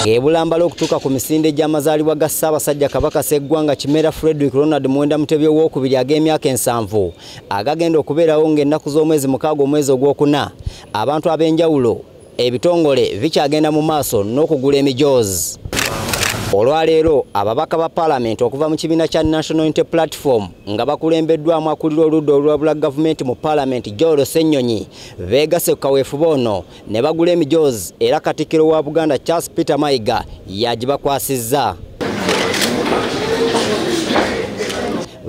Ebulambala okutuuka ku misinde gy'amazaalibwa ga Ssaabasajja Kabaka Sseggwanga Kimera Frederick Ronald Muwenda Mutebi owookubiri ag'emyaka 70 agagenda okubeerawo ng'ennaku z'omwezi 6 omwezi ogwokuna, abantu ab'enjawulo ebitongole bikyagenda mu maaso n'okugula emijoozi. Olwaleero ababaka ba paalamenti okuva mu kibiina kya National Unity Platform nga bakulembeddwamu akulira oludda olwabula gavumenti mu paalamenti Joel Ssenyonyi beegasse ku kaweefube ono ne bagula emijoozi, era Katikkiro wa Buganda Charles Peter Mayiga yagibakwasizza.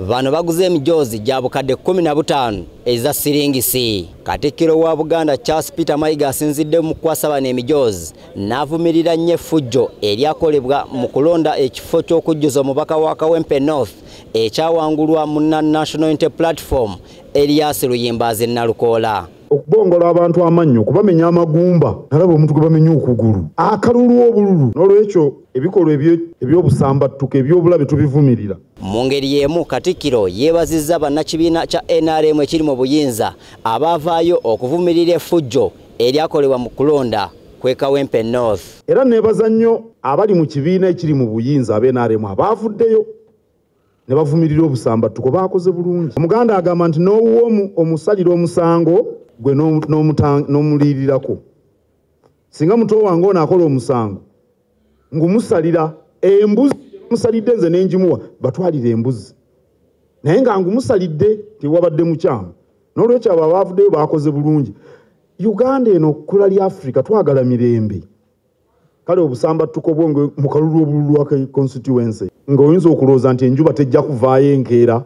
Bano baguze emijoozi gya bukadde 15 eza siringisi. Katikkiro wa Buganda Charles Peter Mayiga asinzidde mu kukwasa bano emijoozi n'avumirira nnyo effujjo eryakolebwa mu kulonda ekifo ky'okujjuza omubaka wa Kawempe North ekyawangulwa mu National Unity Platform Elias Luyimbazi Nalukoola. Okubongola abantu amannyo, kubamenya amagumba, nalaba omuntu gwe bamenya okugulu, akalulu obululu. N'olwekyo ebikolwa ebyobusambattuko ebyobulabe tubivumirira. Mu ngeri y'emu Katikkiro yeebazizza bannakibiina kya NRM ekiri mu buyinza abaavaayo okuvumirira effujjo eryakolebwa mu kulonda kw'e Kawempe North. Era neebaza nnyo abali mu kibiina ekiri mu buyinza aba NRM abaavuddeyo ne bavumirira obusambattuko, baakoze bulungi. Omuganda agamba nti n'owuwo omusalira omusango gwe n'omuliirirako. Singa muto wange ono akola omusango ngumusalira embuzi, musalidde nze n'enjimuwa, batwalire embuzi, naye nga ngumusalidde tewabadde mukyamu. N'olwekyo abo abaavuddeyo baakoze bulungi. Uganda eno kkula lya Afrika, twagala mirembe. Kale obusambattuko bwonge mu kalulu obululu aka constituency ng'oyinza okulowooza nti enjuba tejja kuvaayo enkeera.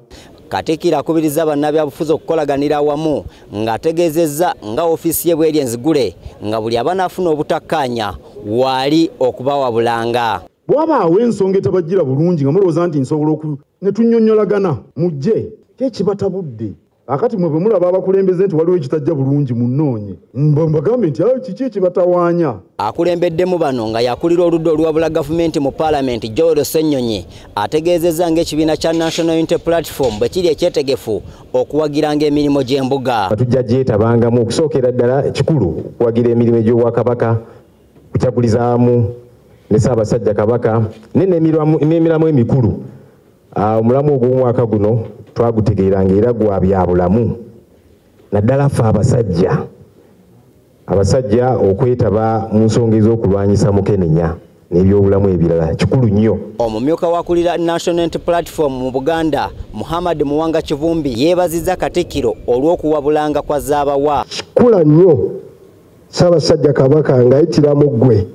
Katikkiro akubiriza bannabyabufuzi okukolaganira awamu ng'ategeezezza nga ofiisi ye bw'eri enzigule nga buli abanaafuna obutakkaanya waali okubawabulanga. Bw'abaawo ensonga etabajjira bulungi nga mulowooza nti nsobola ne tunnyonnyolagana, mujje kyekibatabudde. Akati mwe bwe mulaba abakulembeze nti waliwo ekitajja bulungi munnoonye, mbagambe nti kiki ekibatawaanya. Akulembeddemu bano nga yakulira oludda oluwabula gavumenti mu paalamenti Joel Ssenyonyi ategeezezza ng'ekibiina kya National Unity Platform bwe kiri ekyetegefu okuwagiranga emirimu gy'embuga. Tujja gyetabangamu okusookera ddala kikulu okuwagira emirimu egy'Obwakabaka, kukyagulizaamu ne Ssaabasajja Kabaka n'emiramu emikulu. Omulamu ogw'omwaka guno twagutegeeranga era gwa bya bulamu, naddala ffe abasajja okwetaba mu nsonga ez'okulwanyisa mukenenya n'ebyobulamu ebirala kikulu nnyo. Omumyuka wakulira National Unity Platform mu Buganda Muhammad Muwanga Kivumbi yeebazizza Katikkiro olw'okuwabulanga kwa zaabawa. Kikula nnyo Ssaabasajja Kabaka ng'ayitira mu ggwe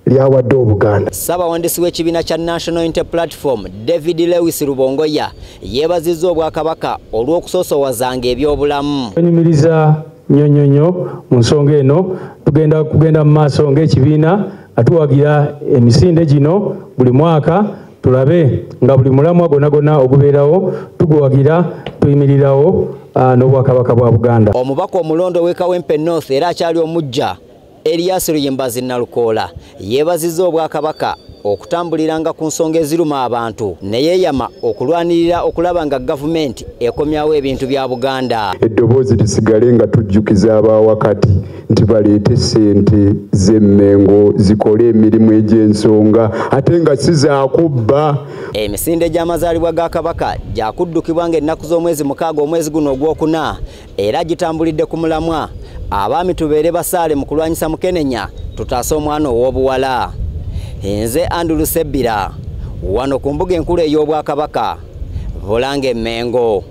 lyawadde Obuganda. Ssabawandiisi w'ekibiina kya National Unity Platform David Lewis Rubongoya yeebazizza Obwakabaka olw'okusoosowazanga ebyobulamu. Twenyumiriza nnyo nnyo nnyo mu nsonga eno, tugenda kugenda mu maaso ng'ekibiina nga tuwagira emisinde gino buli mwaka, tulabe nga buli mulamwa gwonna gwonna ogubeerawo tuguwagira, tuyimirirawo n'Obwakabaka bwa Buganda. Omubaka omulondo w'e Kawempe North era akyali omuggya Elias Luyimbazi Nalukoola yeebazizza Obwakabaka okutambuliranga ku nsonga eziruma abantu ne yeeyama okulwanirira okulaba nga gavumenti ekomyawo ebintu bya Buganda. Eddoboozi lisigale nga tujjukiza abawakati nti baleete ssente z'Emmengo zikole emirimu egy'ensonga ate nga si zaakubba. Emisinde gy'amazaalibwa ga Kabaka gyakuddukibwa ng'ennaku z'omwezi 6 omwezi guno ogwokuna era gitambulidde ku mulamwa abaami tubeere basaale mu kulwanyisa mukenenya tutaase omwana ow'obuwala. Nze Andrew Sebbira wano ku mbuga enkulu ey'Obwakabaka, Bulange Mmengo.